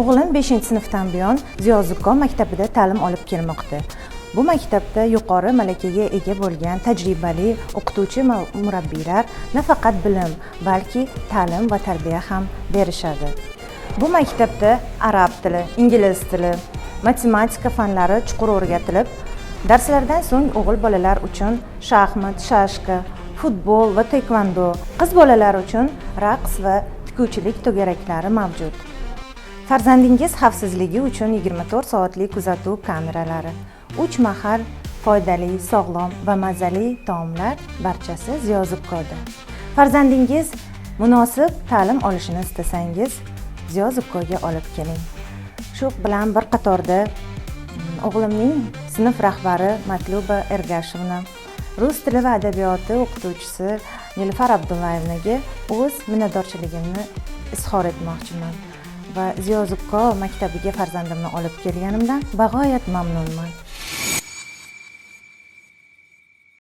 O'g'lim 5-sinfdan buyon Ziyo Zukko maktabida ta'lim olib kelmoqda. Bu maktabda yuqori malakaga ega bo'lgan tajribali o'qituvchi murabbiylar nafaqat bilim, balki ta'lim va tarbiya ham berishadi. Bu maktabda arab tili, ingliz tili, matematika fanlari chuqur o'rgatilib, darslardan so'ng o'g'il bolalar uchun shaxmat, shashka, futbol va taekvondo, qiz bolalar uchun raqs va tikuvchilik to'garaklari mavjud. Farzandingiz xavfsizligi uchun 24 soatlik kuzatuv kameralari, 3 mahal foydali, sog'lom va mazali taomlar, barchasi Ziyo Zukkoda. Farzandingiz munosib ta'lim olishini istasangiz, Ziyo Zukkoga olib keling. Shu bilan bir qatorda o'g'limning sinf rahbari Matluba Ergashevna, rus tili va adabiyoti o'qituvchisi Nilufar Abdullayevnaga o'z minnatdorchiligimni izhor etmoqchiman va Ziyo Zukko maktabiga farzandimni olib kelganimdan bag'oyat mamnunman.